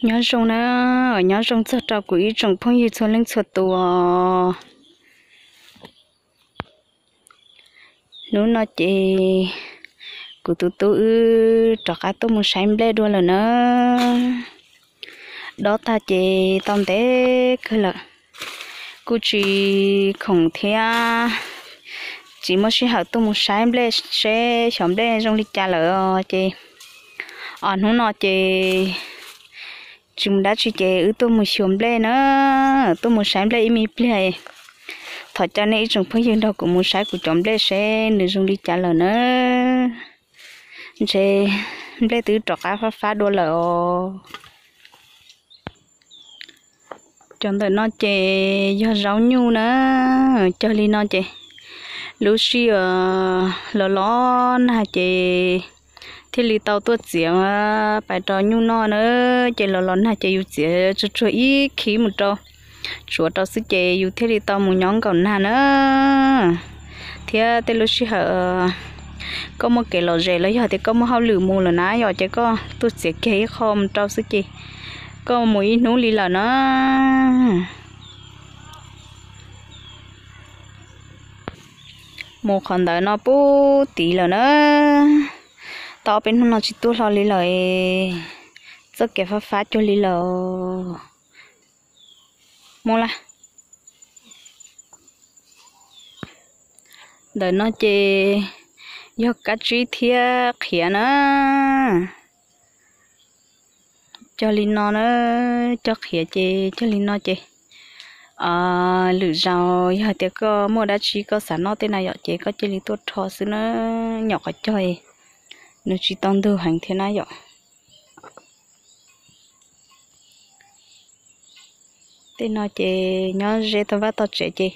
Nyob zoo na, nyob zoo txog rau kuv ib tsoom phooj ywg txhua leej txhua tus. Hnub no ces kuv tus tub wb rov qab tuaj mus saib nplej dua lawm na. Dob tag ces tau ntev kawg lawm, kuj tsis khoom thiab, tsis muaj sij hawm tuaj mus saib nplej seb xyov nplej zoo li cas lawm ces, os, hnub no ces tsis mus dab tsi ces wb tuaj mus xyuas nplej na, tuaj mus saib nplej ib me pliag. Thov caw nej ib tsoom phooj ywg nrog kuv mus saib kuv cov nplej seb nws zoo li cas lawm na. Ntshe nplej twb rov qab fab fab dua lawm os. Cov ntawm no ces yog zaub nyuj na, cog li no ces lub sij hawm los los nag ces thiaj li tau tuaj txiav pais rau nyuj noj na. Ces los los nag ces yus txiav tsuag tsuag ib khib mus rau tsuav rau xwb ces yus thiaj li tau mus nyob nkaum nag na. Thiab tej lub sij hawm koj muaj kev lom zem los yog tias koj muaj hauj lwm mus lawm na yom, ces koj tuaj txiav kiag ib qho mus rau xwb ces koj mus ib hnub li lawm na. Mus qhov ntawd no pub tid lawm na. Tau ob peb hnub no tsis tuaj hlo li lawm, txoj kev fab fab cuag li lawm. Mus lawm. Ntawm no ces yog kab tsib thiab qhiav na. Cog li no na, cog qhiav ces cog li no ces lwm zaus yog tias koj muaj dab tsi koj xav noj tej na yom ces koj cia li tuaj rho xwb na. Nyom qhov cog nws tsis tau ntug heev thiab na yom. Tej no ces nyob ze tau vaj tau tsev ces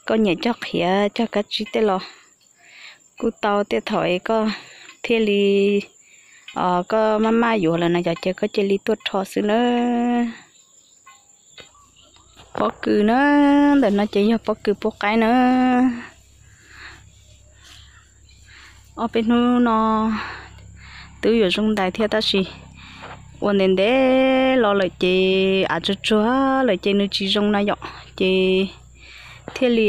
koj nyiam cog qhiav cog kab tsib tej los kuj tau, tej thaum es koj thiaj li, koj maj maj yuav lawm na yom ces koj cia li tuaj rho xwb na. Pob kws na, ntawm no ces yog pob kws pub qaib na. Ob peb hnub no twb yuav zoo ntais thiab tab sis ua ntev ntev los lawm ces av tsuag tsuag lawm ces nws tsis zoo na yom, ces thiaj li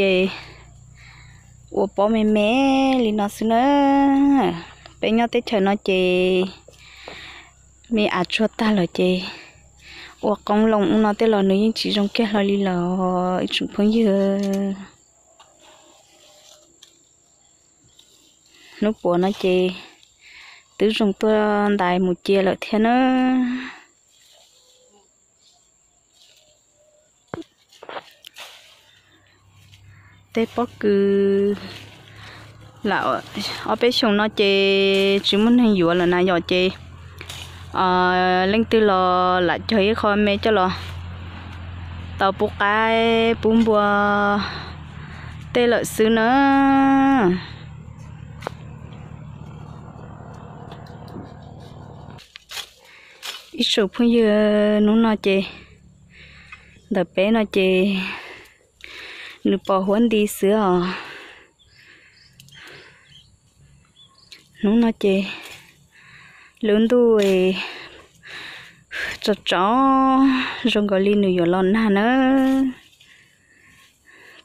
ua pob me me li no xwb na. Peb nyob teb chaws no ces me av tsuag tag lawm ces ua qoob loo ub no tej los nws yeej tsis zoo kiag hlo li lawm ib tsoom phooj ywg. Hnub puav no ces twb zoo tuaj ntais mus cia lawm thiab na. Tej pob kws lam ob peb xyoos no ces tsis muaj neeg yuav lawm na yom ces leej twg los lam cog ib qho me coj los tau pub qaib pub npua tej lawm xwb na. Ib tsoom phooj ywg, hnub no ces ntawm peb no ces nws pos huab nti xwb os. Hnub no ces lub ntuj tso tso zoo nkaus li nws yuav los nag na.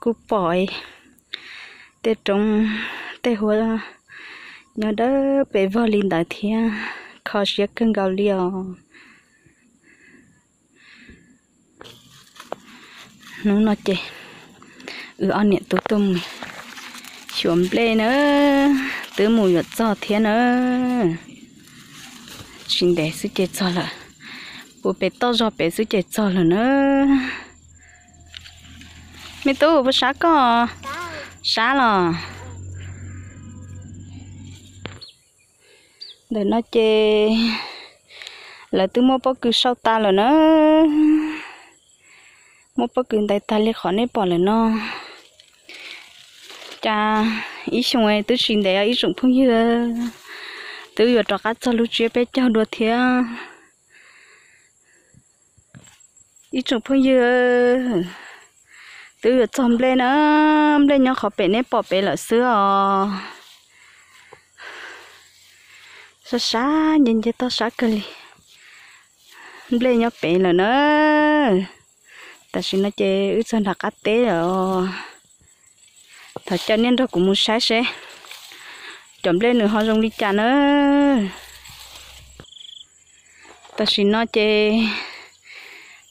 Kuj pom tej roob tej huab nyob dawb pes vog li ntawd thiab, kho siab kawg nkaus li os. Hnub no ces wb ob niam tub tuaj mus xyuas nplej na, twb mus yuav txog thiab na. Tsis ntev xwb ces txog lawm, puag pem toj zog pem xwb ces txog lawm na. Me tub, puas sab koj? Sab los. Ntawm no ces lawv twb muab pob kws sau tas lawm na. Muab pob kws ntais tag li qhov nej pom lawm no. Cas ib xyoos twb tsis ntev ib tsoom phooj ywg, twb yuav rov qab txog lub tsiab peb caug dua thiab. Ib tsoom phooj ywg, twb yuav txog nplej na, nplej nyob qhov pem nej pom pem lawm xwb os. Sab sab nce nce toj sab kawg li. Nplej nyob pem lawm na. Tam sim no ces wb txog nram qab teb lawm. Thov caw nej nrog kuv mus saib seb cov nplej nws ho zoo li cas na. Tam sim no ces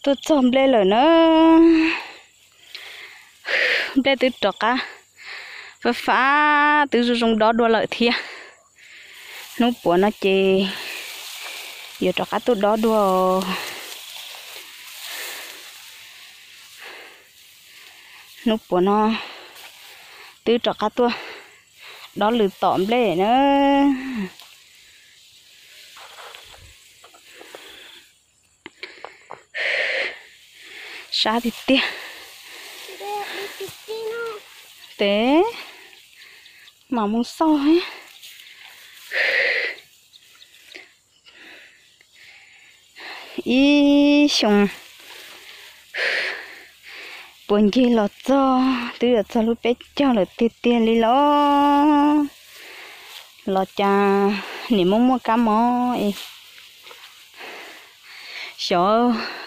tuaj txog nplej lawm na. Nplej twb rov qab fab fab, twb zoo zoo dob dua lawm thiab. Hnub puav no ces yuav rov qab tuaj dob dua. Hnub puav no twb rov qab tuaj dob lwm tom nplej na. Sab tiag tiag. Tes mam mus xauj. Ib xyoo puag ncig los txog twb yuav txog lub peb caug lawm tiag tiag li los. Los cas nim muaj muaj kab mob es xyov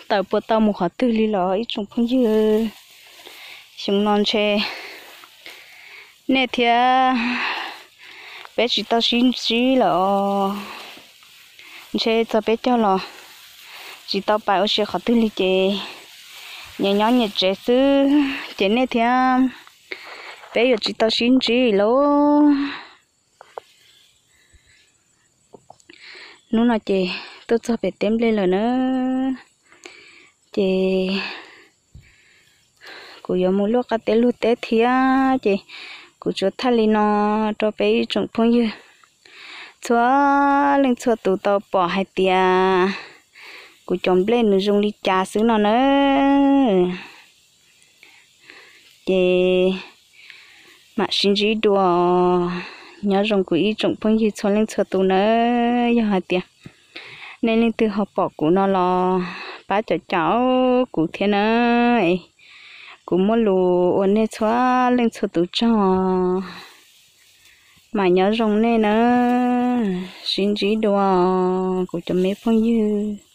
tawm puas tau mus qhov twg li los ib tsoom phooj ywg. Xyoo no ntshe nej thiab peb tsis tau sib ntsib lawm os. Ntshe txog peb caug los tsis tau pais ua si qhov twg li ces nyias nyob nyias tsev xwb ces nej thiab peb yuav tsis tau sib ntsib lauj. Hnub no ces tuaj txog pem teb nplej lawm na, ces kuv yuav mus luaj qab teb luag teb thiab ces kuv tsuas thaij li no rau peb ib tsoom phooj ywg txhua leej txhua tus tau pom hais tias kuv cov nplej nws zoo li cas xwb no na. Ces mam sib ntsib dua. Nyob zoo kuv ib tsoom phooj ywg txhua leej txhua tus nawb. Yog hais tias nej leej twg ho pom kuv no los pab caum caum kuv thiab na. Kuv muaj lus ua nej txhua leej txhua tus tsaug. Mam nyob zoo nej na, sib ntsib dua kuv cov me phooj ywg.